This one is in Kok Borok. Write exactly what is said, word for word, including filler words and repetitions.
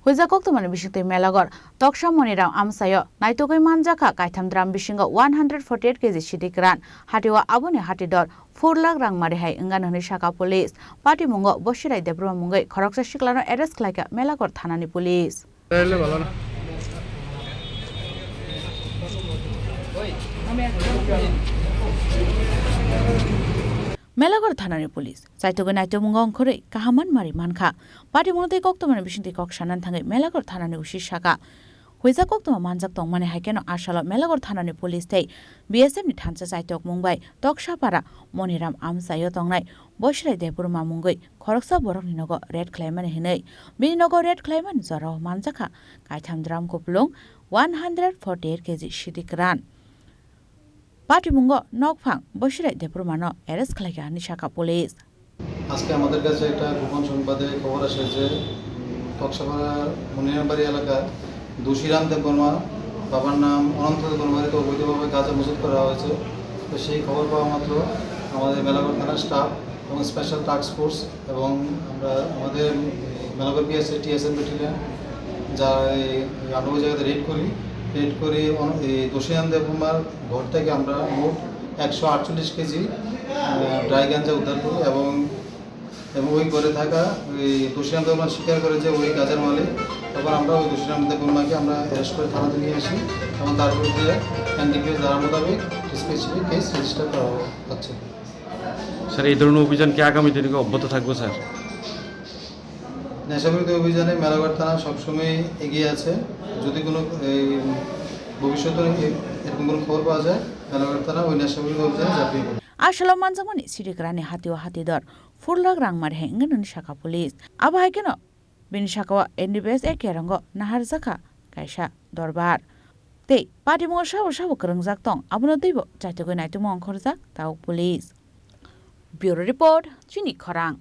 Huijak koktwmani bisingtwi Melagor Toksa Moniram amchaio naitugwi manjakha kaitham drum bisingo one hundred forty eight K G sidi kwran. Hatio aboni hati dor four lakh rang mari hai wngano hwnwi sakha police. Patimungo Bosirai Debbarma mungwi khoroksa siklano arrest khlaikha Melagor thanani police. Melagor thanani police chaitugwi naitugmungo ongkhorwi kaham manmari mankha. Patimung tei koktwmani bisingtwi kok sanani thangwi Melagor thanani usi saka. Huijak koktwma manjak tongmani hai kheno asalo Melagor thanani police tei B S F ni thansa chaitokmung bai Toksapara Moniram amchaio tongnai Bosirai Debbarma mungwi khoroksa borokni nogo raid khlaimani hinwi bini nogo raid khlaimani jorao manjakha kaitham drum kupulung one hundred forty eight K G sidi kwran. Patimungo nokphang Bosirai Debbarmano arrest khlaikha hinwi sakha police. আজকে আমাদের কাছে একটা গোপন সংবাদে খবর আসে যে, উম, কক্সবাজার মনিরামবাড়ি এলাকার দুশিরাম দেববর্মা, বাবার নাম অনন্ত দেববর্মাকে অবৈধভাবে গাঁজা মজুত করা হয়েছে। তো সেই খবর পাওয়া মাত্র আমাদের মেলাঘর থানার স্টাফ এবং স্পেশাল টাস্ক ফোর্স এবং আমরা আমাদের মেলাঘর পিএসএ টিএসএম ব্যাটালিয়ন যা এই আটানব্বই জায়গাতে রেড করি। রেড করে অন-, এই দুশিরাম দেববর্মার ঘর থেকে আমরা মোট একশো আটচল্লিশ কেজি, আহ, ড্রাই গাঞ্জা উদ্ধার করি এবং, এবং ওই ঘরে থাকা ওই দুশিরাম দেববর্মা স্বীকার করে যে ওই গাজার মালিক। তখন আমরা ওই দুশিরাম দেববর্মাকে আমরা অ্যারেস্ট করে থানাতে নিয়ে আসি এবং তার বিরুদ্ধে এনডিপিএস ধারা মোতাবেক স্পেসিফিক কেস রেজিস্টার করা হচ্ছে। স্যার, এই ধরনের অভিযান কি আগামী দিনে অব্যাহত থাকবে, স্যার? নেশাবিরোধী অভিযানে মেলাঘর থানা সবসময় এগিয়ে আছে। যদি কোনো এই ভবিষ্যতে এ-, এরকম কোনো খবর পাওয়া যায়, মেলাঘর থানা ওই নেশাবিরোধী অভিযানে ঝাঁপিয়ে পড়বে। Asalo manjakmani sidi kwrani hatio hati dor four lakh rang mari hai wngwi nini sakha police. Abo hai kheno bini sakao N D P S A kerongo naharjakha kaisa dorbar. Tei patimungo sabo sabo kwrwngjak tong, abono teibo chaitugwi naitugma ongkhorjak tabuk police. Bureau Report, Chini Khorang.